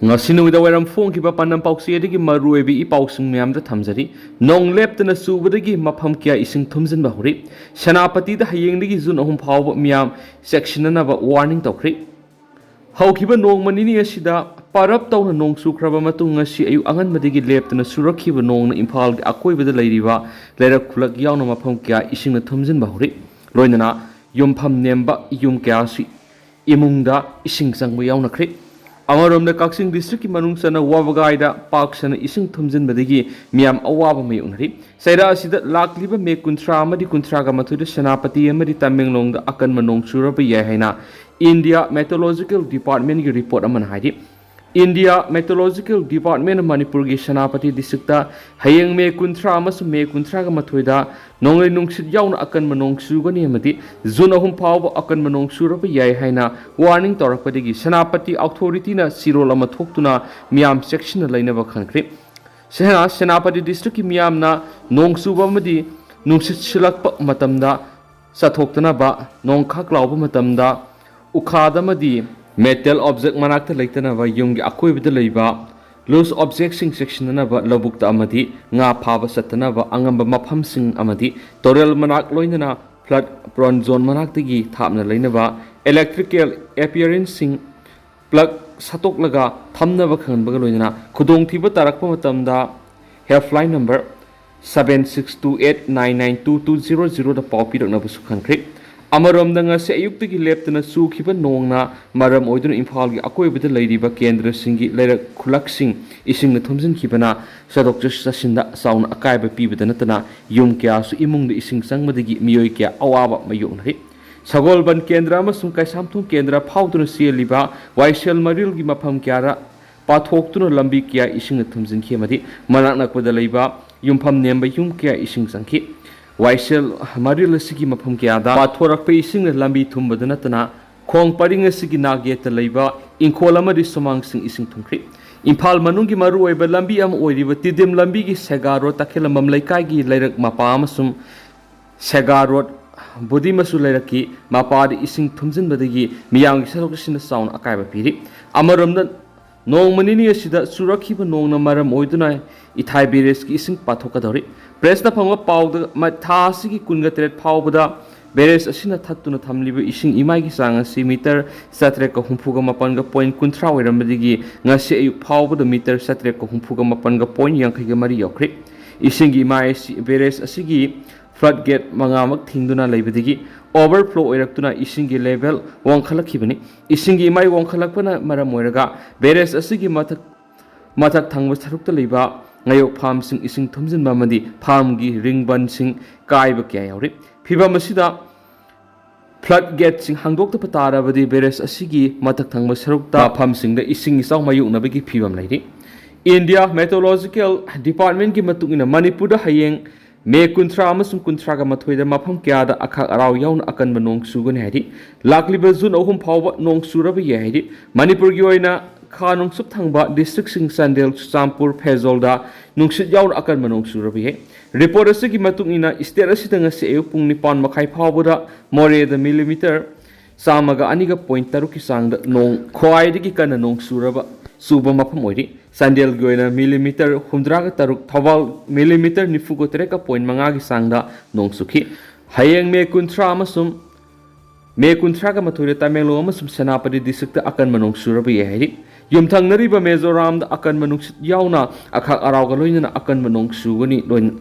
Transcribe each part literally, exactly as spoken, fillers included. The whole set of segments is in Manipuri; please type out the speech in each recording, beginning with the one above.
ꯉꯁꯤ ꯅꯨꯃꯤꯗꯥꯡ ꯋꯥꯏꯔꯝ ꯐꯣꯡꯈꯤꯕ ꯄꯥꯟꯗꯝ ꯄꯥꯎꯆꯦꯗꯒꯤ ꯃꯔꯨꯑꯣꯏꯕ ꯏ ꯄꯥꯎꯁꯤꯡ ꯃꯌꯥꯝꯗ ꯊꯝꯖꯔꯤ꯫ ꯅꯣꯡ ꯂꯦꯞꯇꯅ ꯆꯨꯕꯗꯒꯤ ꯃꯐꯝ ꯀꯌꯥ ꯏꯁꯤꯡ ꯊꯨꯝꯖꯤꯟꯕ ꯍꯧꯔꯤ꯫ ꯁꯦꯅꯥꯄꯇꯤꯗ ꯍꯌꯦꯡꯗꯒꯤ ꯖꯨꯟ ꯑꯍꯨꯝ ꯐꯥꯎꯕ ꯃꯤꯌꯥꯝ ꯆꯦꯛꯁꯤꯟꯅꯅꯕ ꯋꯥꯔꯅꯤꯡ ꯇꯧꯈ꯭ꯔꯤ꯫ ꯍꯧꯈꯤꯕ ꯅꯣꯡꯃ ꯅꯤꯅꯤ ꯑꯁꯤꯗ ꯄꯔꯞ ꯇꯧꯅ ꯅꯣꯡ ꯆꯨꯈ꯭ꯔꯕ ꯃꯇꯨꯡ, ꯉꯁꯤ ꯑꯌꯨꯛ ꯑꯉꯟꯕꯗꯒꯤ ꯂꯦꯞꯇꯅ ꯆꯨꯔꯛꯈꯤꯕ ꯅꯣꯡꯅ ꯏꯝꯐꯥꯜꯒꯤ ꯑꯀꯣꯏꯕꯗ ꯂꯩꯔꯤꯕ ꯂꯩꯔꯛ ꯈꯨꯂꯛ ꯌꯥꯎꯅ ꯃꯐꯝ ꯀꯌꯥ ꯏꯁꯤꯡꯅ ꯊꯨꯝꯖꯤꯟꯕ ꯍꯧꯔꯤ꯫ ꯂꯣꯏꯅꯅ ꯌꯨꯝꯐꯝ ꯅꯦꯝꯕ ꯌꯨꯝ ꯀꯌꯥꯁꯨ ꯏꯃꯨꯡꯗ ꯏꯁꯤꯡ ꯆꯪꯕ ꯌꯥꯎꯅꯈ꯭ꯔꯦ꯫ ꯑꯃꯔꯣꯝꯗ, ꯀꯛꯆꯤꯡ ꯗꯤꯁꯇ꯭ꯔꯤꯛꯀꯤ ꯃꯅꯨꯡ ꯆꯟꯅ ꯋꯥꯕꯒꯥꯏꯗ ꯄꯥꯛ ꯁꯟꯅ ꯏꯁꯤꯡ ꯊꯨꯝꯖꯤꯟꯕꯗꯒꯤ ꯃꯤꯌꯥꯝ ꯑꯋꯥꯕ ꯃꯥꯌꯣꯛꯅꯔꯤ꯫ ꯆꯩꯔꯥ ꯑꯁꯤꯗ ꯂꯥꯛꯂꯤꯕ ꯃꯦ ꯀꯨꯟꯊ꯭ꯔꯥ ꯑꯃꯗꯤ ꯀꯨꯟꯊ꯭ꯔꯥꯒ ꯃꯥꯊꯣꯏꯗ ꯁꯦꯅꯥꯄꯇꯤ ꯑꯃꯗꯤ ꯇꯃꯦꯡꯂꯣꯡꯗ ꯑꯀꯟꯕ ꯅꯣꯡ ꯆꯨꯔꯕ ꯌꯥꯏ ꯍꯥꯏꯅ ꯏꯟꯗꯤꯌꯥ ꯃꯦꯇꯣꯂꯣꯖꯤꯀꯦꯜ ꯗꯤꯄꯥꯔꯠꯃꯦꯟꯒꯤ ꯔꯤꯄꯣꯔꯠ ꯑꯃꯅ ꯍꯥꯏꯔꯤ꯫ ꯏꯟꯗꯤꯌꯥ ꯃꯦꯇꯣꯂꯣꯖꯤꯀꯦꯜ ꯗꯤꯄꯥꯔꯠꯃꯦꯟꯅ ꯃꯅꯤꯄꯨꯔꯒꯤ ꯁꯦꯅꯥꯄꯇꯤ ꯗꯤꯁꯇ꯭ꯔꯤꯛꯇ ꯍꯌꯦꯡ ꯃꯦ ꯀꯨꯟꯊ꯭ꯔꯥ ꯑꯃꯁꯨꯡ ꯃꯦ ꯀꯨꯟꯊ꯭ꯔꯥꯒ ꯃꯥꯊꯣꯏꯗ ꯅꯣꯡꯂꯩ ꯅꯨꯡꯁꯤꯠ ꯌꯥꯎꯅ ꯑꯀꯟꯕ ꯅꯣꯡ ꯆꯨꯒꯅꯤ ꯑꯃꯗꯤ ꯖꯨꯟ ꯑꯍꯨꯝ ꯐꯥꯎꯕ ꯑꯀꯟꯕ ꯅꯣꯡ ꯆꯨꯔꯕ ꯌꯥꯏ ꯍꯥꯏꯅ ꯋꯥꯔꯅꯤꯡ ꯇꯧꯔꯛꯄꯗꯒꯤ ꯁꯦꯅꯥꯄꯇꯤ ꯑꯣꯊꯣꯔꯤꯇꯤꯅ ꯆꯤꯔꯣꯜ ꯑꯃ ꯊꯣꯛꯇꯨꯅ ꯃꯤꯌꯥꯝ ꯆꯦꯛꯁꯤꯟꯅ ꯂꯩꯅꯕ ꯈꯪꯈ꯭ꯔꯦ꯫ ꯁꯦꯅꯥ-, ꯁꯦꯅꯥꯄꯇꯤ ꯗꯤꯁꯇ꯭ꯔꯤꯛꯀꯤ ꯃꯤꯌꯥꯝꯅ ꯅꯣꯡ ꯆꯨꯕ ꯑꯃꯗꯤ ꯅꯨꯡꯁꯤꯠ ꯁꯤꯜꯂꯛꯄ ꯃꯇꯝꯗ ꯆꯠꯊꯣꯛꯇꯅꯕ, ꯅꯣꯡꯈꯥꯛ ꯂꯥꯎꯕ ꯃꯇꯝꯗ ꯎꯈꯥꯗ ꯑꯃꯗꯤ ꯃꯦꯇꯦꯜ ꯑꯣꯕꯖꯦꯛ ꯃꯅꯥꯛꯇ ꯂꯩꯇꯅꯕ, ꯌꯨꯝꯒꯤ ꯑꯀꯣꯏꯕꯗ ꯂꯩꯕ ꯂꯨꯖ ꯑꯣꯕꯖꯦꯛꯁꯤꯡ ꯆꯦꯛꯁꯤꯟꯅꯅꯕ, ꯂꯧꯕꯨꯛꯇ ꯑꯃꯗꯤ ꯉꯥ ꯐꯥꯕ ꯆꯠꯇꯅꯕ, ꯑꯉꯝꯕ ꯃꯐꯝꯁꯤꯡ ꯑꯃꯗꯤ ꯇꯨꯔꯦꯜ ꯃꯅꯥꯛ, ꯂꯣꯏꯅꯅ ꯐ꯭ꯂꯗ ꯄ꯭ꯔꯣꯟ ꯖꯣꯟ ꯃꯅꯥꯛꯇꯒꯤ ꯊꯥꯞꯅ ꯂꯩꯅꯕ, ꯏꯂꯦꯛꯇ꯭ꯔꯤꯀꯦꯜ ꯑꯦꯄꯤꯌꯔꯦꯟꯁꯁꯤꯡ ꯄ꯭ꯂꯒ ꯁꯠꯇꯣꯛꯂꯒ ꯊꯝꯅꯕ ꯈꯪꯍꯟꯕꯒ ꯂꯣꯏꯅꯅ ꯈꯨꯗꯣꯡꯊꯤꯕ ꯇꯥꯔꯛꯄ ꯃꯇꯝꯗ helpline number seven six two eight nine nine two two zero zero ꯗ ꯄꯥꯎ ꯄꯤꯔꯛꯅꯕꯁꯨ ꯈꯪꯈ꯭ꯔꯦ꯫ ꯑꯃꯔꯣꯝꯗ, ꯉꯁꯤ ꯑꯌꯨꯛꯇꯒꯤ ꯂꯦꯞꯇꯅ ꯆꯨꯈꯤꯕ ꯅꯣꯡꯅ ꯃꯔꯝ ꯑꯣꯏꯗꯨꯅ ꯏꯝꯐꯥꯜꯒꯤ ꯑꯀꯣꯏꯕꯗ ꯂꯩꯔꯤꯕ ꯀꯦꯟꯗ꯭ꯔꯁꯤꯡꯒꯤ ꯂꯩꯔꯛ ꯈꯨꯂꯛꯁꯤꯡ ꯏꯁꯤꯡꯅ ꯊꯨꯝꯖꯤꯟꯈꯤꯕꯅ ꯆꯠꯊꯣꯛ ꯆꯠꯁꯤꯟꯗ ꯆꯥꯎꯅ ꯑꯀꯥꯏꯕ ꯄꯤꯕꯗ ꯅꯠꯇꯅ ꯌꯨꯝ ꯀꯌꯥꯁꯨ ꯏꯃꯨꯡꯗ ꯏꯁꯤꯡ ꯆꯪꯕꯗꯒꯤ ꯃꯤꯑꯣꯏ ꯀꯌꯥ ꯑꯋꯥꯕ ꯃꯥꯌꯣꯛꯅꯔꯤ꯫ ꯁꯒꯣꯜꯕꯟ ꯀꯦꯟꯗ꯭ꯔ ꯑꯃꯁꯨꯡ ꯀꯩꯁꯥꯝꯊꯣꯡ ꯀꯦꯟꯗ꯭ꯔ ꯐꯥꯎꯗꯨꯅ ꯆꯦꯜꯂꯤꯕ ꯋꯥꯏꯁꯦꯜ ꯃꯔꯤꯜꯒꯤ ꯃꯐꯝ ꯀꯌꯥꯗ ꯄꯥꯊꯣꯛꯇꯨꯅ ꯂꯝꯕꯤ ꯀꯌꯥ ꯏꯁꯤꯡꯅ ꯊꯨꯝꯖꯤꯟꯈꯤ ꯑꯃꯗꯤ ꯃꯅꯥꯛ ꯅꯛꯄꯗ ꯂꯩꯕ ꯌꯨꯝꯐꯝ ꯅꯦꯝꯕ ꯌꯨꯝ ꯀꯌꯥ ꯏꯁꯤꯡ ꯆꯪꯈꯤ꯫ ꯋꯥꯏꯁꯦꯜ ꯃꯔꯤꯜ ꯑꯁꯤꯒꯤ ꯃꯐꯝ ꯀꯌꯥꯗ ꯄꯥꯊꯣꯔꯛꯄ ꯏꯁꯤꯡꯅ ꯂꯝꯕꯤ ꯊꯨꯝꯕꯗ ꯅꯠꯇꯅ ꯈꯣꯡ ꯄꯔꯤꯡ ꯑꯁꯤꯒꯤ ꯅꯥꯛꯌꯦꯠꯇ ꯂꯩꯕ ꯏꯪꯈꯣꯜ ꯑꯃꯗꯤ ꯁꯨꯃꯥꯡꯁꯤꯡ ꯏꯁꯤꯡ ꯊꯨꯝꯈ꯭ꯔꯤ꯫ ꯏꯝꯐꯥꯜ ꯃꯅꯨꯡꯒꯤ ꯃꯔꯨꯑꯣꯏꯕ ꯂꯝꯕꯤ ꯑꯃ ꯑꯣꯏꯔꯤꯕ ꯇꯤꯗꯤꯝ ꯂꯝꯕꯤꯒꯤ ꯁꯦꯒꯥ ꯔꯣꯗ ꯇꯈꯦꯂꯝꯕꯝ ꯂꯩꯀꯥꯏꯒꯤ ꯂꯩꯔꯛ ꯃꯄꯥ ꯑꯃꯁꯨꯡ ꯁꯦꯒꯥ ꯔꯣꯗ ꯕꯣꯗꯤ ꯃꯆꯨ ꯂꯩꯔꯛꯀꯤ ꯃꯄꯥꯗ ꯏꯁꯤꯡ ꯊꯨꯝꯖꯤꯟꯕꯗꯒꯤ ꯃꯤꯌꯥꯝꯒꯤ ꯆꯠꯊꯣꯛ ꯆꯠꯁꯤꯟꯗ ꯆꯥꯎꯅ ꯑꯀꯥꯏꯕ ꯄꯤꯔꯤ꯫ ꯑꯃꯔꯣꯝꯗ, ꯅꯣꯡꯃ ꯅꯤꯅꯤ ꯑꯁꯤꯗ ꯆꯨꯔꯛꯈꯤꯕ ꯅꯣꯡꯅ ꯃꯔꯝ ꯑꯣꯏꯗꯨꯅ ꯏꯊꯥꯏ ꯕꯦꯔꯦꯖꯀꯤ ꯏꯁꯤꯡ ꯄꯥꯊꯣꯛꯀꯗꯧꯔꯤ꯫ ꯄ꯭ꯔꯦꯁꯅ ꯐꯪꯕ ꯄꯥꯎꯗ, ꯃ-, ꯊꯥ ꯑꯁꯤꯒꯤ ꯀꯨꯟꯒ ꯇꯔꯦꯠ ꯐꯥꯎꯕꯗ ꯕꯦꯔꯦꯖ ꯑꯁꯤꯅ ꯊꯠꯇꯨꯅ ꯊꯝꯂꯤꯕ ꯏꯁꯤꯡ ꯏꯃꯥꯏꯒꯤ ꯆꯥꯡ ꯑꯁꯤ ꯃꯤꯇꯔ ꯆꯥꯇ꯭ꯔꯦꯠꯀ ꯍꯨꯝꯐꯨꯒ ꯃꯥꯄꯟꯒ ꯄꯣꯏꯟ ꯀꯨꯟꯊ꯭ꯔꯥ ꯑꯣꯏꯔꯝꯕꯗꯒꯤ ꯉꯁꯤ ꯑꯌꯨꯛ ꯐꯥꯎꯕꯗ ꯃꯤꯇꯔ ꯆꯥꯇ꯭ꯔꯦꯠꯀ ꯍꯨꯝꯐꯨꯒ ꯃꯥꯄꯟꯒ ꯄꯣꯏꯟ ꯌꯥꯡꯈꯩꯒ ꯃꯔꯤ ꯌꯧꯈ꯭ꯔꯦ꯫ ꯏꯁꯤꯡꯒꯤ ꯏꯃꯥꯏ ꯑꯁꯤ, ꯕꯦꯔꯦꯖ ꯑꯁꯤꯒꯤ ꯐ꯭ꯂꯠ ꯒꯦꯠ ꯃꯉꯥꯃꯛ ꯊꯤꯡꯗꯨꯅ ꯂꯩꯕꯗꯒꯤ ꯑꯣꯚꯔꯐ꯭ꯂꯣ ꯑꯣꯏꯔꯛꯇꯨꯅ ꯏꯁꯤꯡꯒꯤ ꯂꯦꯚꯦꯜ ꯋꯥꯡꯈꯠꯂꯛꯈꯤꯕꯅꯤ꯫ ꯏꯁꯤꯡꯒꯤ ꯏꯃꯥꯏ ꯋꯥꯡꯈꯠꯂꯛꯄꯅ ꯃꯔꯝ ꯑꯣꯏꯔꯒ ꯕꯦꯔꯦꯖ ꯑꯁꯤꯒꯤ ꯃꯊꯛ, ꯃꯊꯛ ꯊꯪꯕ ꯁꯔꯨꯛꯇ ꯂꯩꯕ ꯉꯥꯌꯣꯛ ꯐꯥꯝꯁꯤꯡ ꯏꯁꯤꯡ ꯊꯨꯝꯖꯤꯟꯕ ꯑꯃꯗꯤ ꯐꯥꯝꯒꯤ ꯔꯤꯡꯕꯟꯁꯤꯡ ꯀꯥꯏꯕ ꯀꯌꯥ ꯌꯥꯎꯔꯤ꯫ ꯐꯤꯚꯝ ꯑꯁꯤꯗ ꯐ꯭ꯂꯠ ꯒꯦꯠꯁꯤꯡ ꯍꯥꯡꯗꯣꯛꯇꯕ ꯇꯥꯔꯕꯗꯤ ꯕꯦꯔꯦꯖ ꯑꯁꯤꯒꯤ ꯃꯊꯛ ꯊꯪꯕ ꯁꯔꯨꯛꯇ ꯃꯐꯝꯁꯤꯡꯗ ꯏꯁꯤꯡ ꯏꯆꯥꯎ ꯃꯥꯌꯣꯛꯅꯕꯒꯤ ꯐꯤꯚꯝ ꯂꯩꯔꯤ꯫ ꯏꯟꯗꯤꯌꯥ ꯃꯦꯇꯣꯂꯣꯖꯤꯀꯦꯜ ꯗꯤꯄꯥꯔꯠꯃꯦꯟꯒꯤ ꯃꯇꯨꯡ ꯏꯟꯅ ꯃꯅꯤꯄꯨꯔꯗ ꯍꯌꯦꯡ ꯃꯦ ꯀꯨꯟꯊ꯭ꯔꯥ ꯑꯃꯁꯨꯡ ꯀꯨꯟꯊ꯭ꯔꯥꯒ ꯃꯥꯊꯣꯏꯗ ꯃꯐꯝ ꯀꯌꯥꯗ ꯑꯈꯥꯛ ꯑꯔꯥꯎ ꯌꯥꯎꯅ ꯑꯀꯟꯕ ꯅꯣꯡ ꯆꯨꯒꯅꯤ ꯍꯥꯏꯔꯤ꯫ ꯂꯥꯛꯂꯤꯕ ꯖꯨꯟ ꯑꯍꯨꯝ ꯐꯥꯎꯕ ꯅꯣꯡ ꯆꯨꯔꯕ ꯌꯥꯏ ꯍꯥꯏꯔꯤ꯫ ꯃꯅꯤꯄꯨꯔꯒꯤ ꯑꯣꯏꯅ ꯈꯥ ꯅꯣꯡꯆꯨꯞ ꯊꯪꯕ ꯗꯤꯁꯇ꯭ꯔꯤꯛꯁꯤꯡ ꯆꯥꯟꯗꯦꯜ, ꯆꯨꯔꯆꯥꯟꯄꯨꯔ, ꯐꯦꯖꯣꯜꯗ ꯅꯨꯡꯁꯤꯠ ꯌꯥꯎꯅ ꯑꯀꯟꯕ ꯅꯣꯡ ꯆꯨꯔꯕ ꯌꯥꯏ꯫ ꯔꯤꯄꯣꯔꯠ ꯑꯁꯤꯒꯤ ꯃꯇꯨꯡ ꯏꯟꯅ ꯁ꯭ꯇꯦꯠ ꯑꯁꯤꯗ ꯉꯁꯤ ꯑꯌꯨꯛ ꯄꯨꯡ ꯅꯤꯄꯥꯟ ꯃꯈꯥꯏ ꯐꯥꯎꯕꯗ ꯃꯣꯔꯦꯗ ꯃꯤꯂꯤꯃꯤꯇꯔ ꯆꯥꯝꯃꯒ ꯑꯅꯤꯒ ꯄꯣꯏꯟ ꯇꯔꯨꯛꯀꯤ ꯆꯥꯡꯗ ꯅꯣꯡ ꯈ꯭ꯋꯥꯏꯗꯒꯤ ꯀꯟꯅ ꯅꯣꯡ ꯆꯨꯔꯕ, ꯆꯨꯕ ꯃꯐꯝ ꯑꯣꯏꯔꯤ꯫ ꯆꯥꯟꯗꯦꯜꯒꯤ ꯑꯣꯏꯅ ꯃꯤꯂꯤꯃꯤꯇꯔ ꯍꯨꯝꯗ꯭ꯔꯥꯒ ꯇꯔꯨꯛ, ꯊꯧꯕꯥꯜ ꯃꯤꯂꯤꯃꯤꯇꯔ ꯅꯤꯐꯨꯒ ꯇꯔꯦꯠꯀ ꯄꯣꯏꯟ ꯃꯉꯥꯒꯤ ꯆꯥꯡꯗ ꯅꯣꯡ ꯆꯨꯈꯤ꯫ ꯍꯌꯦꯡ ꯃꯦ ꯀꯨꯟꯊ꯭ꯔꯥ ꯑꯃꯁꯨꯡ ꯃꯦ ꯀꯨꯟꯊ꯭ꯔꯥꯒ ꯃꯥꯊꯣꯏꯗ ꯇꯃꯦꯡꯂꯣꯡ ꯑꯃꯁꯨꯡ ꯁꯦꯅꯥꯄꯇꯤ ꯗꯤꯁꯇ꯭ꯔꯤꯛꯇ ꯑꯀꯟꯕ ꯅꯣꯡ ꯆꯨꯔꯕ ꯌꯥꯏ ꯍꯥꯏꯔꯤ꯫ ꯌꯨꯝꯊꯪꯅꯔꯤꯕ ꯃꯤꯖꯣꯔꯥꯝꯗ ꯑꯀꯟꯕ ꯅꯨꯡꯁꯤꯠ ꯌꯥꯎꯅ ꯑꯈꯥꯛ ꯑꯔꯥꯎꯒ ꯂꯣꯏꯅꯅ ꯑꯀꯟꯕ ꯅꯣꯡ ꯆꯨꯒꯅꯤ, ꯂꯣꯏ-,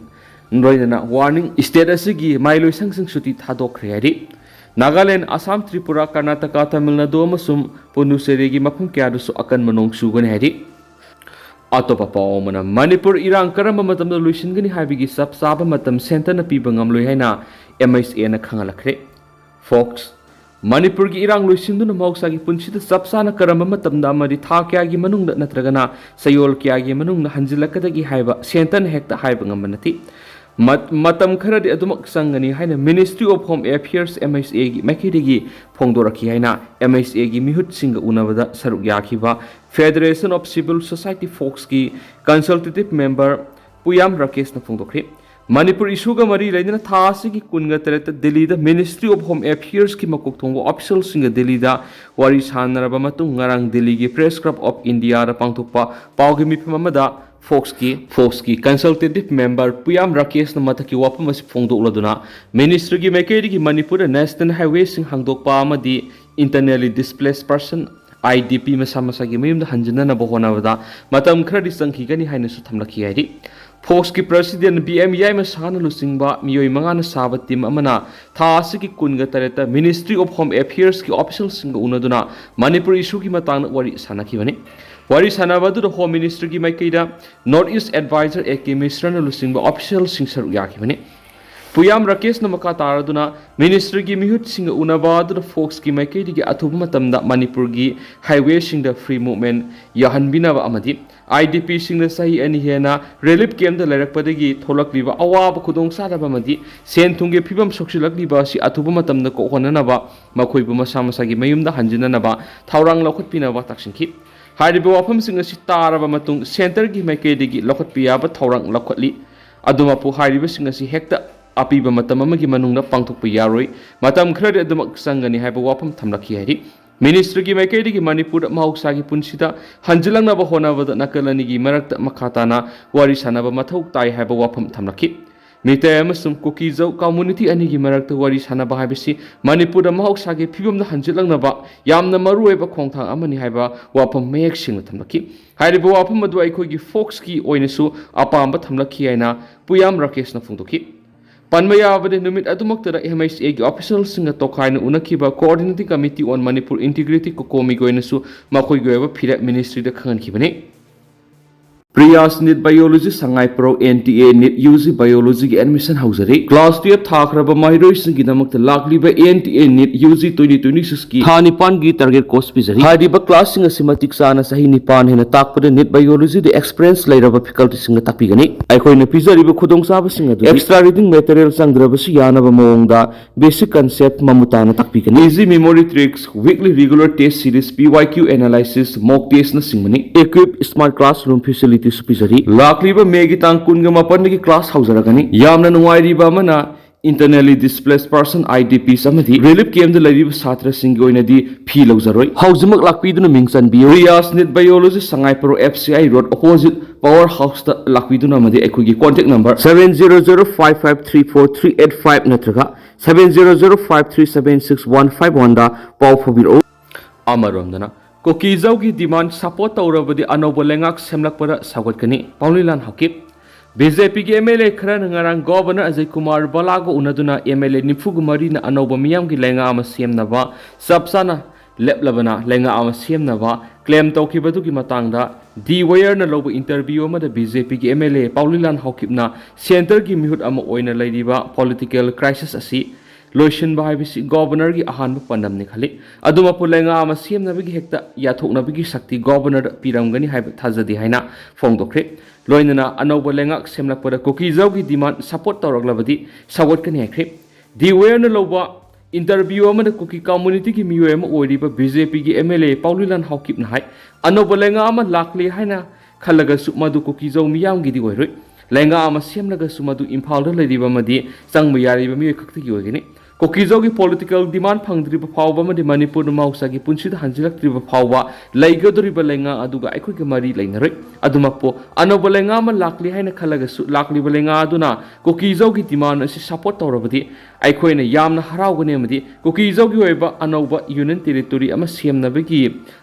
ꯂꯣꯏꯅꯅ ꯋꯥꯔꯅꯤꯡ꯫ ꯁ꯭ꯇꯦꯠ ꯑꯁꯤꯒꯤ ꯃꯍꯩꯂꯣꯏꯁꯪꯁꯤꯡ ꯁꯨꯇꯤ ꯊꯥꯗꯣꯛꯈ꯭ꯔꯦ ꯍꯥꯏꯔꯤ꯫ ꯅꯥꯒꯥꯂꯦꯟ, ꯑꯁꯥꯝ, ꯇ꯭ꯔꯤꯄꯨꯔꯥ, ꯀꯔꯅꯥꯇꯀꯥ, ꯇꯥꯃꯤꯜ ꯅꯥꯗꯨ ꯑꯃꯁꯨꯡ ꯄꯨꯗꯨꯆꯦꯔꯤꯒꯤ ꯃꯐꯝ ꯀꯌꯥꯗꯁꯨ ꯑꯀꯟꯕ ꯅꯣꯡ ꯆꯨꯒꯅꯤ ꯍꯥꯏꯔꯤ꯫ ꯑꯇꯣꯞꯄ ꯄꯥꯎ ꯑꯃꯅ, ꯃꯅꯤꯄꯨꯔ ꯏꯔꯥꯡ ꯀꯔꯝꯕ ꯃꯇꯝꯗ ꯂꯣꯏꯁꯤꯟꯒꯅꯤ ꯍꯥꯏꯕꯒꯤ ꯆꯞ ꯆꯥꯕ ꯃꯇꯝ ꯁꯦꯟꯇꯔꯅ ꯄꯤꯕ ꯉꯝꯂꯣꯏ ꯍꯥꯏꯅ ꯑꯦꯝ ꯑꯩꯆ ꯑꯦꯅ ꯈꯪꯍꯜꯂꯛꯈ꯭ꯔꯦ꯫ ꯐꯣꯛꯁ, ꯃꯅꯤꯄꯨꯔꯒꯤ ꯏꯔꯥꯡ ꯂꯣꯏꯁꯤꯟꯗꯨꯅ ꯃꯍꯧꯁꯥꯒꯤ ꯄꯨꯟꯁꯤꯗ ꯆꯞ ꯆꯥꯅ ꯀꯔꯝꯕ ꯃꯇꯝꯗ ꯑꯃꯗꯤ ꯊꯥ ꯀꯌꯥꯒꯤ ꯃꯅꯨꯡꯗ ꯅꯠꯇ꯭ꯔꯒꯅ ꯆꯌꯣꯜ ꯀꯌꯥꯒꯤ ꯃꯅꯨꯡꯗ ꯍꯟꯖꯤꯜꯂꯛꯀꯗꯒꯦ ꯍꯥꯏꯕ ꯁꯦꯟꯇꯔꯅ ꯍꯦꯛꯇ ꯍꯥꯏꯕ ꯉꯝꯕ ꯅꯠꯇꯦ꯫ ꯃꯠ-, ꯃꯇꯝ ꯈꯔꯗꯤ ꯑꯗꯨꯃꯛ ꯆꯪꯒꯅꯤ ꯍꯥꯏꯅ Ministry of Home Affairs, M H ꯑꯦꯒꯤ ꯃꯥꯏꯀꯩꯗꯒꯤ ꯐꯣꯡꯗꯣꯔꯛꯈꯤ ꯍꯥꯏꯅ ꯑꯦꯝ ꯑꯩꯆ ꯑꯦꯒꯤ ꯃꯤꯍꯨꯠꯁꯤꯡꯒ ꯎꯅꯕꯗ ꯁꯔꯨꯛ ꯌꯥꯈꯤꯕ Federation of Civil Society, ꯐꯣꯛꯁꯀꯤ consultative member ꯄꯨꯌꯥꯝ ꯔꯥꯀꯦꯁꯅ ꯐꯣꯡꯗꯣꯛꯈ꯭ꯔꯦ꯫ Manipur ꯏꯁꯨꯒ ꯃꯔꯤ ꯂꯩꯅꯅ ꯊꯥ ꯑꯁꯤꯒꯤ ꯀꯨꯟꯒ ꯇꯔꯦꯠꯇ ꯗꯤꯜꯂꯤꯗ Ministry of Home Affairsꯀꯤ ꯃꯀꯣꯛ ꯊꯣꯡꯕ officialꯁꯤꯡꯒ ꯗꯤꯜꯂꯤꯗ ꯋꯥꯔꯤ ꯁꯥꯟꯅꯔꯕ ꯃꯇꯨꯡ, ꯉꯔꯥꯡ ꯗꯤꯜꯂꯤꯒꯤ Press Club of Indiaꯗ ꯄꯥꯡꯊꯣꯛꯄ ꯄꯥꯎꯒꯤ ꯃꯤꯐꯝ ꯑꯃꯗ Foxꯀꯤ Foxꯀꯤ consultative member ꯄꯨꯌꯥꯝ ꯔꯥꯀꯦꯁꯅ ꯃꯊꯛꯀꯤ ꯋꯥꯐꯝ ꯑꯁꯤ ꯐꯣꯡꯗꯣꯛꯂꯗꯨꯅ, Ministryꯒꯤ ꯃꯥꯏꯀꯩꯗꯒꯤ ꯃꯅꯤꯄꯨꯔꯗ national highwayꯁꯤꯡ ꯍꯥꯡꯗꯣꯛꯄ ꯑꯃꯗꯤ internally displaced person, IDP, ꯃꯁꯥ ꯃꯁꯥꯒꯤ ꯃꯌꯨꯝꯗ ꯍꯟꯖꯤꯟꯅꯅꯕ ꯍꯣꯠꯅꯕꯗ ꯃꯇꯝ ꯈꯔꯗꯤ ꯆꯪꯈꯤꯒꯅꯤ ꯍꯥꯏꯅꯁꯨ ꯊꯝꯂꯛꯈꯤ ꯍꯥꯏꯔꯤ꯫ Foxꯀꯤ President ꯕꯤ ꯑꯦꯝ ꯌꯥꯏꯃ ꯁꯍꯥꯅ ꯂꯨꯆꯤꯡꯕ ꯃꯤꯑꯣꯏ ꯃꯉꯥꯅ ꯁꯥꯕ team ꯑꯃꯅ ꯊꯥ ꯑꯁꯤꯒꯤ ꯀꯨꯟꯒ ꯇꯔꯦꯠꯇ Ministry of Home Affairsꯀꯤ officialꯁꯤꯡꯒ ꯎꯅꯗꯨꯅ ꯃꯅꯤꯄꯨꯔ ꯏꯁꯨꯒꯤ ꯃꯇꯥꯡꯗ ꯋꯥꯔꯤ ꯁꯥꯟꯅꯈꯤꯕꯅꯤ꯫ ꯋꯥꯔꯤ ꯁꯥꯟꯅꯕ ꯑꯗꯨꯗ Home Ministryꯒꯤ ꯃꯥꯏꯀꯩꯗ North East Advisor A K ꯃꯤꯁ꯭ꯔꯅ ꯂꯨꯆꯤꯡꯕ officialꯁꯤꯡ ꯁꯔꯨꯛ ꯌꯥꯈꯤꯕꯅꯤ꯫ ꯄꯨꯌꯥꯝ ꯔꯥꯀꯦꯁꯅ ꯃꯈꯥ ꯇꯥꯔꯗꯨꯅ Ministryꯒꯤ ꯃꯤꯍꯨꯠꯁꯤꯡꯒ ꯎꯅꯕ ꯑꯗꯨꯗ Foxꯀꯤ ꯃꯥꯏꯀꯩꯗꯒꯤ ꯑꯊꯨꯕ ꯃꯇꯝꯗ ꯃꯅꯤꯄꯨꯔꯒꯤ highwayꯁꯤꯡꯗ free movement ꯌꯥꯍꯟꯕꯤꯅꯕ ꯑꯃꯗꯤ IDPꯁꯤꯡꯅ ꯆꯍꯤ ꯑꯅꯤ ꯍꯦꯟꯅ relief campꯇ ꯂꯩꯔꯛꯄꯗꯒꯤ ꯊꯣꯛꯂꯛꯂꯤꯕ ꯑꯋꯥꯕ ꯈꯨꯗꯣꯡꯆꯥꯗꯕ ꯑꯃꯗꯤ ꯁꯦꯟ ꯊꯨꯝꯒꯤ ꯐꯤꯕꯝ ꯁꯣꯛꯆꯤꯜꯂꯛꯂꯤꯕ ꯑꯁꯤ ꯑꯊꯨꯕ ꯃꯇꯝꯗ ꯀꯣꯛꯍꯟꯅꯅꯕ ꯃꯈꯣꯏꯕꯨ ꯃꯁꯥ ꯃꯁꯥꯒꯤ ꯃꯌꯨꯝꯗ ꯍꯟꯖꯤꯟꯅꯅꯕ ꯊꯧꯔꯥꯡ ꯂꯧꯈꯠꯄꯤꯅꯕ ꯇꯥꯛꯁꯤꯟꯈꯤ꯫ ꯍꯥꯏꯔꯤꯕ ꯋꯥꯐꯝꯁꯤꯡ ꯑꯁꯤ ꯇꯥꯔꯕ ꯃꯇꯨꯡ centreꯒꯤ ꯃꯥꯏꯀꯩꯗꯒꯤ ꯂꯧꯈꯠꯄ ꯌꯥꯕ ꯊꯧꯔꯥꯡ ꯂꯧꯈꯠꯂꯤ꯫ ꯑꯗꯨꯃꯛꯄꯨ ꯍꯥꯏꯔꯤꯕꯁꯤꯡ ꯑꯁꯤ ꯍꯦꯛꯇ ꯑꯄꯤꯕ ꯃꯇꯝ ꯑꯃꯒꯤ ꯃꯅꯨꯡꯗ ꯄꯥꯡꯊꯣꯛꯄ ꯌꯥꯔꯣꯏ꯫ ꯃꯇꯝ ꯈꯔꯗꯤ ꯑꯗꯨꯃꯛ ꯆꯪꯒꯅꯤ ꯍꯥꯏꯕ ꯋꯥꯐꯝ ꯊꯝꯂꯛꯈꯤ ꯍꯥꯏꯔꯤ꯫ Ministryꯒꯤ ꯃꯥꯏꯀꯩꯗꯒꯤ ꯃꯅꯤꯄꯨꯔꯗ ꯃꯍꯧꯁꯥꯒꯤ ꯄꯨꯟꯁꯤꯗ ꯍꯟꯖꯤꯜꯂꯛꯅꯕ ꯍꯣꯠꯅꯕꯗ ꯅꯥꯀꯜ ꯑꯅꯤꯒꯤ ꯃꯔꯛꯇ ꯃꯈꯥ ꯇꯥꯅ ꯋꯥꯔꯤ ꯁꯥꯟꯅꯕ ꯃꯊꯧ ꯇꯥꯏ ꯍꯥꯏꯕ ꯋꯥꯐꯝ ꯊꯝꯂꯛꯈꯤ꯫ ꯃꯤꯇꯩ ꯑꯃꯁꯨꯡ ꯀꯨꯀꯤꯖꯧ community ꯑꯅꯤꯒꯤ ꯃꯔꯛꯇ ꯋꯥꯔꯤ ꯁꯥꯟꯅꯕ ꯍꯥꯏꯕꯁꯤ ꯃꯅꯤꯄꯨꯔꯗ ꯃꯍꯧꯁꯥꯒꯤ ꯐꯤꯕꯝꯗ ꯍꯟꯖꯤꯜꯂꯛꯅꯕ ꯌꯥꯝꯅ ꯃꯔꯨꯑꯣꯏꯕ ꯈꯣꯡꯊꯥꯡ ꯑꯃꯅꯤ ꯍꯥꯏꯕ ꯋꯥꯐꯝ ꯃꯌꯦꯛ ꯁꯦꯡꯅ ꯊꯝꯂꯛꯈꯤ꯫ ꯍꯥꯏꯔꯤꯕ ꯋꯥꯐꯝ ꯑꯗꯨ ꯑꯩꯈꯣꯏꯒꯤ Foxꯀꯤ ꯑꯣꯏꯅꯁꯨ ꯑꯄꯥꯝꯕ ꯊꯝꯂꯛꯈꯤ ꯍꯥꯏꯅ ꯄꯨꯌꯥꯝ ꯔꯥꯀꯦꯁꯅ ꯐꯣꯡꯗꯣꯛꯈꯤ꯫ ꯄꯟꯕ ꯌꯥꯕꯗꯤ ꯅꯨꯃꯤꯠ ꯑꯗꯨꯃꯛꯇꯗ MHAꯒꯤ officialꯁꯤꯡꯒ ꯇꯣꯈꯥꯏꯅ ꯎꯅꯈꯤꯕ Coordinating Committee on Manipur Integrity, COCOMIꯒꯤ ꯑꯣꯏꯅꯁꯨ ꯃꯈꯣꯏꯒꯤ ꯑꯣꯏꯕ ꯐꯤꯔꯦꯞ Ministryꯗ ꯈꯪꯍꯟꯈꯤꯕꯅꯤ꯫ Priyas NEET Biology ꯁꯉꯥꯏ Pro, NTA NEET UG Biologyꯒꯤ admission ꯍꯧꯖꯔꯤ꯫ Class twelve ꯊꯥꯈ꯭ꯔꯕ ꯃꯍꯩꯔꯣꯏꯁꯤꯡꯒꯤꯗꯃꯛꯇ ꯂꯥꯛꯂꯤꯕ NTA NEET UG twenty twenty sixꯀꯤ ꯊꯥ ꯅꯤꯄꯥꯟꯒꯤ target course ꯄꯤꯖꯔꯤ꯫ ꯍꯥꯏꯔꯤꯕ classꯁꯤꯡ ꯑꯁꯤ ꯃꯇꯤꯛ ꯆꯥꯅ ꯆꯍꯤ ꯅꯤꯄꯥꯟ ꯍꯦꯟꯅ ꯇꯥꯛꯄꯗ NEET Biologyꯗ experience ꯂꯩꯔꯕ facultyꯁꯤꯡꯅ ꯇꯥꯛꯄꯤꯒꯅꯤ꯫ ꯑꯩꯈꯣꯏꯅ ꯄꯤꯖꯔꯤꯕ ꯈꯨꯗꯣꯡꯆꯥꯕꯁꯤꯡ ꯑꯗꯨꯗꯤ extra reading material ꯆꯪꯗ꯭ꯔꯕꯁꯨ ꯌꯥꯅꯕ ꯃꯑꯣꯡꯗ basic concept ꯃꯃꯨꯠ ꯇꯥꯅ ꯇꯥꯛꯄꯤꯒꯅꯤ꯫ Easy memory tricks, weekly regular test series, PYQ analysis, mock testꯅꯆꯤꯡꯕꯅꯤ꯫ Equip smart classroom facility ꯁꯨꯇꯤꯁꯨ ꯄꯤꯖꯔꯤ꯫ ꯂꯥꯛꯂꯤꯕ ꯃꯦꯒꯤ ꯇꯥꯡ ꯀꯨꯟꯒ ꯃꯥꯄꯟꯗꯒꯤ ꯀ꯭ꯂꯥꯁ ꯍꯧꯖꯔꯒꯅꯤ꯫ ꯌꯥꯝꯅ ꯅꯨꯡꯉꯥꯏꯔꯤꯕ ꯑꯃꯅ, internally displaced person, IDPs, ꯑꯃꯗꯤ relief campꯇ ꯂꯩꯔꯤꯕ ꯁꯥꯇ꯭ꯔꯁꯤꯡꯒꯤ ꯑꯣꯏꯅꯗꯤ ꯐꯤ ꯂꯧꯖꯔꯣꯏ꯫ ꯍꯧꯖꯤꯛꯃꯛ ꯂꯥꯛꯄꯤꯗꯨꯅ ꯃꯤꯡ ꯆꯟꯕꯤꯌꯨ꯫ Riyas NEET biology, Sangai pro, FCI road, opposite power ꯍꯥꯎꯁꯇ ꯂꯥꯛꯄꯤꯗꯨꯅ, ꯑꯃꯗꯤ ꯑꯩꯈꯣꯏꯒꯤ contact number seven zero zero five five three four three eight five ꯅꯠꯇ꯭ꯔꯒ seven zero zero five three seven six one five one ꯗ ꯄꯥꯎ ꯐꯥꯎꯕꯤꯔꯛꯎ꯫ ꯑꯃꯔꯣꯝꯗꯅ, ꯀꯨꯀꯤꯖꯧꯒꯤ ꯗꯤꯃꯥꯟ ꯁꯄꯣꯔꯠ ꯇꯧꯔꯕꯗꯤ ꯑꯅꯧꯕ ꯂꯩꯉꯥꯛ ꯁꯦꯝꯂꯛꯄꯗ ꯁꯧꯒꯠꯀꯅꯤ, ꯄꯥꯎꯂꯤꯂꯥꯟ ꯍꯥꯎꯀꯤꯞ꯫ BJPꯒꯤ MLA ꯈꯔꯅ ꯉꯔꯥꯡ ꯒꯣꯚꯔꯅꯔ ꯑꯖꯌ ꯀꯨꯃꯥꯔ ꯚꯜꯂꯥꯒ ꯎꯅꯗꯨꯅ MLA ꯅꯤꯐꯨꯒ ꯃꯔꯤꯅ ꯑꯅꯧꯕ ꯃꯤꯌꯥꯝꯒꯤ ꯂꯩꯉꯥꯛ ꯑꯃ ꯁꯦꯝꯅꯕ ꯆꯞ ꯆꯥꯅ ꯂꯦꯞꯂꯕꯅ ꯂꯩꯉꯥꯛ ꯑꯃ ꯁꯦꯝꯅꯕ ꯀ꯭ꯂꯦꯝ ꯇꯧꯈꯤꯕꯗꯨꯒꯤ ꯃꯇꯥꯡꯗ ꯗꯤ ꯋꯥꯌꯔꯅ ꯂꯧꯕ ꯏꯟꯇꯔꯚ꯭ꯌꯨ ꯑꯃꯗ BJPꯒꯤ MLA ꯄꯥꯎꯂꯤꯂꯥꯟ ꯍꯥꯎꯀꯤꯞꯅ ꯁꯦꯟꯇꯔꯒꯤ ꯃꯤꯍꯨꯠ ꯑꯃ ꯑꯣꯏꯅ ꯂꯩꯔꯤꯕ ꯄꯣꯂꯤꯇꯤꯀꯦꯜ ꯀ꯭ꯔꯥꯏꯁꯤꯁ ꯑꯁꯤ ꯂꯣꯏꯁꯤꯟꯕ ꯍꯥꯏꯕꯁꯤ ꯒꯣꯚꯔꯅꯔꯒꯤ ꯑꯍꯥꯟꯕ ꯄꯥꯟꯗꯝꯅꯤ ꯈꯜꯂꯤ꯫ ꯑꯗꯨꯃꯛꯄꯨ ꯂꯩꯉꯥꯛ ꯑꯃ ꯁꯦꯝꯅꯕꯒꯤ ꯍꯦꯛꯇ ꯌꯥꯊꯣꯛꯅꯕꯒꯤ ꯁꯛꯇꯤ ꯒꯣꯚꯔꯅꯔꯗ ꯄꯤꯔꯝꯒꯅꯤ ꯍꯥꯏꯕ ꯊꯥꯖꯗꯦ ꯍꯥꯏꯅ ꯐꯣꯡꯗꯣꯛꯈ꯭ꯔꯦ꯫ ꯂꯣꯏꯅꯅ ꯑꯅꯧꯕ ꯂꯩꯉꯥꯛ ꯁꯦꯝꯂꯛꯄꯗ ꯀꯨꯀꯤꯖꯧꯒꯤ ꯗꯤꯃꯥꯟ ꯁꯄꯣꯔꯠ ꯇꯧꯔꯛꯂꯕꯗꯤ ꯁꯧꯒꯠꯀꯅꯤ ꯍꯥꯏꯈ꯭ꯔꯦ꯫ ꯗꯤ ꯋꯥꯌꯔꯅ ꯂꯧꯕ ꯏꯟꯇꯔꯚ꯭ꯌꯨ ꯑꯃꯗ ꯀꯨꯀꯤ ꯀꯝꯃꯨꯅꯤꯇꯤꯒꯤ ꯃꯤꯑꯣꯏ ꯑꯃ ꯑꯣꯏꯔꯤꯕ BJPꯒꯤ MLA ꯄꯥꯎꯂꯤꯂꯥꯟ ꯍꯥꯎꯀꯤꯞꯅ ꯍꯥꯏ, ꯑꯅꯧꯕ ꯂꯩꯉꯥꯛ ꯑꯃ ꯂꯥꯛꯂꯦ ꯍꯥꯏꯅ ꯈꯜꯂꯒꯁꯨ ꯃꯗꯨ ꯀꯨꯀꯤꯖꯧ ꯃꯤꯌꯥꯝꯒꯤꯗꯤ ꯑꯣꯏꯔꯣꯏ꯫ ꯂꯩꯉꯥꯛ ꯑꯃ ꯁꯦꯝꯂꯒꯁꯨ ꯃꯗꯨ ꯏꯝꯐꯥꯜꯗ ꯂꯩꯔꯤꯕ ꯑꯃꯗꯤ ꯆꯪꯕ ꯌꯥꯔꯤꯕ ꯃꯤꯑꯣꯏ ꯈꯛꯇꯒꯤ ꯑꯣꯏꯒꯅꯤ꯫ ꯀꯨꯀꯤꯖꯧꯒꯤ ꯄꯣꯂꯤꯇꯤꯀꯦꯜ ꯗꯤꯃꯥꯟ ꯐꯪꯗ꯭ꯔꯤꯕ ꯐꯥꯎꯕ ꯑꯃꯗꯤ ꯃꯅꯤꯄꯨꯔꯅ ꯃꯍꯧꯁꯥꯒꯤ ꯄꯨꯟꯁꯤꯗ ꯍꯟꯖꯤꯜꯂꯛꯇ꯭ꯔꯤꯕ ꯐꯥꯎꯕ ꯂꯩꯒꯗꯧꯔꯤꯕ ꯂꯩꯉꯥꯛ ꯑꯗꯨꯒ ꯑꯩꯈꯣꯏꯒ ꯃꯔꯤ ꯂꯩꯅꯔꯣꯏ꯫ ꯑꯗꯨꯃꯛꯄꯨ ꯑꯅꯧꯕ ꯂꯩꯉꯥꯛ ꯑꯃ ꯂꯥꯛꯂꯦ ꯍꯥꯏꯅ ꯈꯜꯂꯒꯁꯨ ꯂꯥꯛꯂꯤꯕ ꯂꯩꯉꯥꯛ ꯑꯗꯨꯅ ꯀꯨꯀꯤꯖꯧꯒꯤ ꯗꯤꯃꯥꯟ ꯑꯁꯤ ꯁꯄꯣꯔꯠ ꯇꯧꯔꯕꯗꯤ ꯑꯩꯈꯣꯏꯅ ꯌꯥꯝꯅ ꯍꯔꯥꯎꯒꯅꯤ ꯑꯃꯗꯤ ꯀꯨꯀꯤꯖꯧꯒꯤ ꯑꯣꯏꯕ ꯑꯅꯧꯕ ꯌꯨꯅꯤꯌꯟ ꯇꯦꯔꯤꯇꯣꯔꯤ ꯑꯃ ꯁꯦꯝꯅꯕꯒꯤ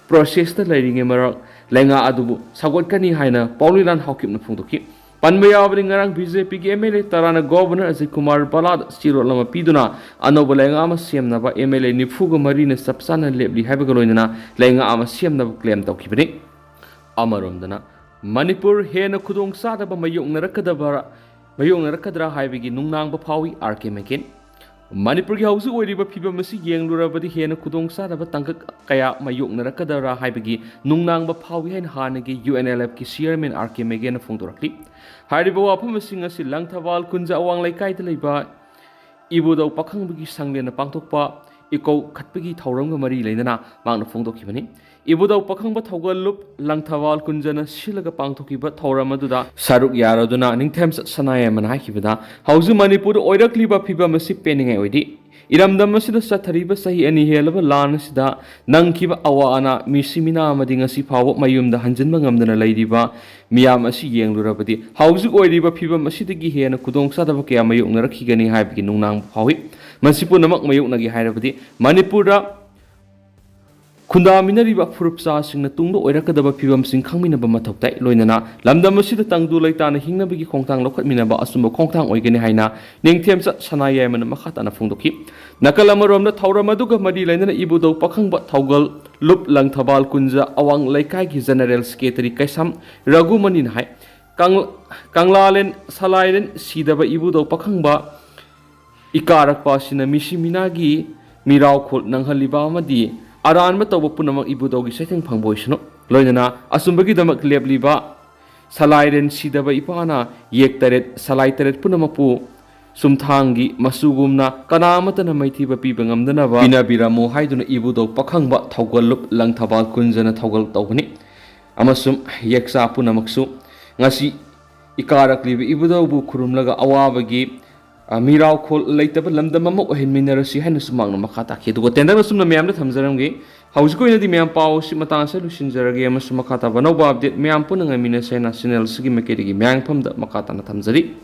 ꯄ꯭ꯔꯣꯁꯦꯁꯇ ꯂꯩꯔꯤꯉꯩ ꯃꯔꯛ ꯂꯩꯉꯥꯛ ꯑꯗꯨꯕꯨ ꯁꯧꯒꯠꯀꯅꯤ ꯍꯥꯏꯅ ꯄꯥꯎꯂꯤꯂꯥꯟ ꯍꯥꯎꯀꯤꯞꯅ ꯐꯣꯡꯗꯣꯛꯈꯤ꯫ ꯄꯟꯕ ꯌꯥꯕꯗꯤ ꯉꯔꯥꯡ BJPꯒꯤ MLA ꯇꯔꯥꯅ ꯒꯣꯚꯔꯅꯔ ꯑꯖꯌ ꯀꯨꯃꯥꯔ ꯚꯜꯂꯥꯗ ꯆꯦꯔꯣꯜ ꯑꯃ ꯄꯤꯗꯨꯅ ꯑꯅꯧꯕ ꯂꯩꯉꯥꯛ ꯑꯃ ꯁꯦꯝꯅꯕ MLA ꯅꯤꯐꯨꯒ ꯃꯔꯤꯅ ꯆꯞ ꯆꯥꯅ ꯂꯦꯞꯂꯤ ꯍꯥꯏꯕꯒ ꯂꯣꯏꯅꯅ ꯂꯩꯉꯥꯛ ꯑꯃ ꯁꯦꯝꯅꯕ ꯀ꯭ꯂꯦꯝ ꯇꯧꯈꯤꯕꯅꯤ꯫ ꯑꯃꯔꯣꯝꯗꯅ, ꯃꯅꯤꯄꯨꯔ ꯍꯦꯟꯅ ꯈꯨꯗꯣꯡ ꯆꯥꯗꯕ ꯃꯥꯌꯣꯛꯅꯔꯛꯀꯗꯕ ꯃꯥꯌꯣꯛꯅꯔꯛꯀꯗ꯭ꯔꯥ ꯍꯥꯏꯕꯒꯤ ꯅꯨꯡꯅꯥꯡꯕ ꯐꯥꯎꯏ ꯑꯥꯔ ꯀꯦ ꯃꯦꯒꯦꯟ꯫ ꯃꯅꯤꯄꯨꯔꯒꯤ ꯍꯧꯖꯤꯛ ꯑꯣꯏꯔꯤꯕ ꯐꯤꯕꯝ ꯑꯁꯤ ꯌꯦꯡꯂꯨꯔꯕꯗꯤ ꯍꯦꯟꯅ ꯈꯨꯗꯣꯡꯆꯥꯗꯕ ꯇꯥꯡꯀꯛ ꯀꯌꯥ ꯃꯥꯌꯣꯛꯅꯔꯛꯀꯗ꯭ꯔꯥ ꯍꯥꯏꯕꯒꯤ ꯅꯨꯡꯅꯥꯡꯕ ꯐꯥꯎꯏ ꯍꯥꯏꯅ ꯍꯥꯟꯅꯒꯤ UNLFꯀꯤ ꯆꯤꯌꯔꯃꯦꯟ ꯑꯥꯔ ꯀꯦ ꯃꯦꯒꯦꯟꯅ ꯐꯣꯡꯗꯣꯔꯛꯂꯤ꯫ ꯍꯥꯏꯔꯤꯕ ꯋꯥꯐꯝ ꯑꯁꯤꯡ ꯑꯁꯤ ꯂꯪꯊꯕꯥꯜ ꯈꯨꯟꯖ ꯑꯋꯥꯡ ꯂꯩꯀꯥꯏꯗ ꯂꯩꯕ ꯏꯕꯨꯙꯧ ꯄꯥꯈꯪꯕꯒꯤ ꯁꯪꯂꯦꯟꯅ ꯄꯥꯡꯊꯣꯛꯄ ꯏꯀꯧꯈꯠꯄꯒꯤ ꯊꯧꯔꯝꯒ ꯃꯔꯤ ꯂꯩꯅꯅ ꯃꯍꯥꯛꯅ ꯐꯣꯡꯗꯣꯛꯈꯤꯕꯅꯤ꯫ ꯏꯕꯨꯙꯧ ꯄꯥꯈꯪꯕ ꯊꯧꯒꯜꯂꯨꯞ ꯂꯪꯊꯕꯥꯜ ꯀꯨꯟꯖꯅ ꯁꯤꯜꯂꯒ ꯄꯥꯡꯊꯣꯛꯈꯤꯕ ꯊꯧꯔꯝ ꯑꯗꯨꯗ ꯁꯔꯨꯛ ꯌꯥꯔꯗꯨꯅ ꯅꯤꯡꯊꯦꯝꯆꯠ ꯁꯅꯥꯌꯥꯏꯃꯅ ꯍꯥꯏꯈꯤꯕꯗ, ꯍꯧꯖꯤꯛ ꯃꯅꯤꯄꯨꯔꯗ ꯑꯣꯏꯔꯛꯂꯤꯕ ꯐꯤꯕꯝ ꯑꯁꯤ ꯄꯦꯟꯅꯤꯡꯉꯥꯏ ꯑꯣꯏꯗꯦ꯫ ꯏꯔꯝꯗꯝ ꯑꯁꯤꯗ ꯆꯠꯊꯔꯤꯕ ꯆꯍꯤ ꯑꯅꯤ ꯍꯦꯜꯂꯕ ꯂꯥꯟ ꯑꯁꯤꯗ ꯅꯪꯈꯤꯕ ꯑꯋꯥ ꯑꯅꯥ, ꯃꯤꯁꯤ ꯃꯤꯅꯥ ꯑꯃꯗꯤ ꯉꯁꯤ ꯐꯥꯎꯕ ꯃꯌꯨꯝꯗ ꯍꯟꯖꯤꯟꯕ ꯉꯝꯗꯅ ꯂꯩꯔꯤꯕ ꯃꯤꯌꯥꯝ ꯑꯁꯤ ꯌꯦꯡꯂꯨꯔꯕꯗꯤ, ꯍꯧꯖꯤꯛ ꯑꯣꯏꯔꯤꯕ ꯐꯤꯕꯝ ꯑꯁꯤꯗꯒꯤ ꯍꯦꯟꯅ ꯈꯨꯗꯣꯡꯆꯥꯗꯕ ꯀꯌꯥ ꯃꯥꯌꯣꯛꯅꯔꯛꯈꯤꯒꯅꯤ ꯍꯥꯏꯕꯒꯤ ꯅꯨꯡꯅꯥꯡꯕ ꯐꯥꯎꯏ꯫ ꯃꯁꯤ ꯄꯨꯝꯅꯃꯛ ꯃꯥꯌꯣꯛꯅꯒꯦ ꯍꯥꯏꯔꯕꯗꯤ, ꯃꯅꯤꯄꯨꯔꯗ ꯈꯨꯟꯗꯥꯃꯤꯟꯅꯔꯤꯕ ꯐꯨꯔꯨꯞ ꯆꯥꯁꯤꯡꯅ ꯇꯨꯡꯗ ꯑꯣꯏꯔꯛꯀꯗꯕ ꯐꯤꯕꯝꯁꯤꯡ ꯈꯪꯃꯤꯟꯅꯕ ꯃꯊꯧ ꯇꯥꯏ꯫ ꯂꯣꯏꯅꯅ ꯂꯝꯗꯝ ꯑꯁꯤꯗ ꯇꯪꯗꯨ ꯂꯩꯇꯥꯅ ꯍꯤꯡꯅꯕꯒꯤ ꯈꯣꯡꯊꯥꯡ ꯂꯧꯈꯠꯃꯤꯟꯅꯕ ꯑꯆꯨꯝꯕ ꯈꯣꯡꯊꯥꯡ ꯑꯣꯏꯒꯅꯤ ꯍꯥꯏꯅ ꯅꯤꯡꯊꯦꯝꯆꯠ ꯁꯅꯥꯌꯥꯏꯃꯅ ꯃꯈꯥ ꯇꯥꯅ ꯐꯣꯡꯗꯣꯛꯈꯤ꯫ ꯅꯥꯀꯜ ꯑꯃꯔꯣꯝꯗ, ꯊꯧꯔꯝ ꯑꯗꯨꯒ ꯃꯔꯤ ꯂꯩꯅꯅ ꯏꯕꯨꯙꯧ ꯄꯥꯈꯪꯕ ꯊꯧꯒꯜ ꯂꯨꯞ ꯂꯪꯊꯕꯥꯜ ꯀꯨꯟꯖ ꯑꯋꯥꯡ ꯂꯩꯀꯥꯏꯒꯤ ꯖꯦꯅꯔꯦꯜ ꯁꯦꯀ꯭ꯔꯦꯇꯔꯤ ꯀꯩꯁꯥꯝ ꯔꯘꯨꯃꯅꯤꯅ ꯍꯥꯏ, ꯀꯪ-, ꯀꯪꯂꯥꯂꯦꯟ ꯁꯂꯥꯏꯂꯦꯟ ꯁꯤꯗꯕ ꯏꯕꯨꯙꯧ ꯄꯥꯈꯪꯕ ꯏꯀꯥꯔꯛꯄ ꯑꯁꯤꯅ ꯃꯤꯁꯤ ꯃꯤꯅꯥꯒꯤ ꯃꯤꯔꯥꯎꯈꯣꯜ ꯅꯪꯍꯜꯂꯤꯕ ꯑꯃꯗꯤ ꯑꯔꯥꯟꯕ ꯇꯧꯕ ꯄꯨꯝꯅꯃꯛ ꯏꯕꯨꯙꯧꯒꯤ ꯆꯩꯊꯦꯡ ꯐꯪꯕ ꯑꯣꯏꯁꯅꯨ꯫ ꯂꯣꯏꯅꯅ ꯑꯆꯨꯝꯕꯒꯤꯗꯃꯛ ꯂꯦꯞꯂꯤꯕ ꯁꯂꯥꯏꯔꯦꯟ ꯁꯤꯗꯕ ꯏꯄꯥꯅ ꯌꯦꯛ ꯇꯔꯦꯠ, ꯁꯂꯥꯏ ꯇꯔꯦꯠ ꯄꯨꯝꯅꯃꯛꯄꯨ ꯁꯨꯝꯊꯥꯡꯒꯤ ꯃꯆꯨꯒꯨꯝꯅ ꯀꯅꯥ ꯑꯃꯠꯇꯅ ꯃꯩꯊꯤꯕ ꯄꯤꯕ ꯉꯝꯗꯅꯕ ꯄꯤꯅꯕꯤꯔꯝꯃꯨ ꯍꯥꯏꯗꯨꯅ ꯏꯕꯨꯙꯧ ꯄꯥꯈꯪꯕ ꯊꯧꯒꯜꯂꯨꯞ ꯂꯪꯊꯕꯥꯜ ꯀꯨꯟꯖꯅ ꯊꯧꯒꯜ ꯇꯧꯕꯅꯤ꯫ ꯑꯃꯁꯨꯡ ꯌꯦꯛꯆꯥ ꯄꯨꯝꯅꯃꯛꯁꯨ ꯉꯁꯤ ꯏꯀꯥꯔꯛꯂꯤꯕ ꯏꯕꯨꯙꯧꯕꯨ ꯈꯨꯔꯨꯝꯂꯒ ꯑꯋꯥꯕꯒꯤ, ꯑ, ꯃꯤꯔꯥꯎꯈꯣꯜ ꯂꯩꯇꯕ ꯂꯝꯗꯝ ꯑꯃ ꯑꯣꯏꯍꯟꯃꯤꯟꯅꯔꯁꯤ ꯍꯥꯏꯅꯁꯨ ꯃꯍꯥꯛꯅ ꯃꯈꯥ ꯇꯥꯈꯤ꯫ ꯑꯗꯨꯒ ꯇꯦꯟꯗꯪꯅ ꯁꯨꯝꯅ ꯃꯌꯥꯝꯗ ꯊꯝꯖꯔꯝꯒꯦ꯫ ꯍꯧꯖꯤꯛꯀꯤ ꯑꯣꯏꯅꯗꯤ ꯃꯌꯥꯝ ꯄꯥꯎ ꯑꯁꯤ ꯃꯇꯥꯡ ꯑꯁꯤꯗ ꯂꯣꯏꯁꯤꯟꯖꯔꯒꯦ ꯑꯃꯁꯨꯡ ꯃꯈꯥ ꯇꯥꯕ ꯑꯅꯧꯕ update ꯃꯌꯥꯝ ꯄꯨꯟꯅ ꯉꯥꯏꯃꯤꯟꯅꯁꯦ ꯍꯥꯏꯅ channel ꯑꯁꯤꯒꯤ ꯃꯥꯏꯀꯩꯗꯒꯤ ꯃꯌꯥꯝꯐꯝꯗ ꯃꯈꯥ ꯇꯥꯅ ꯊꯝꯖꯔꯤ꯫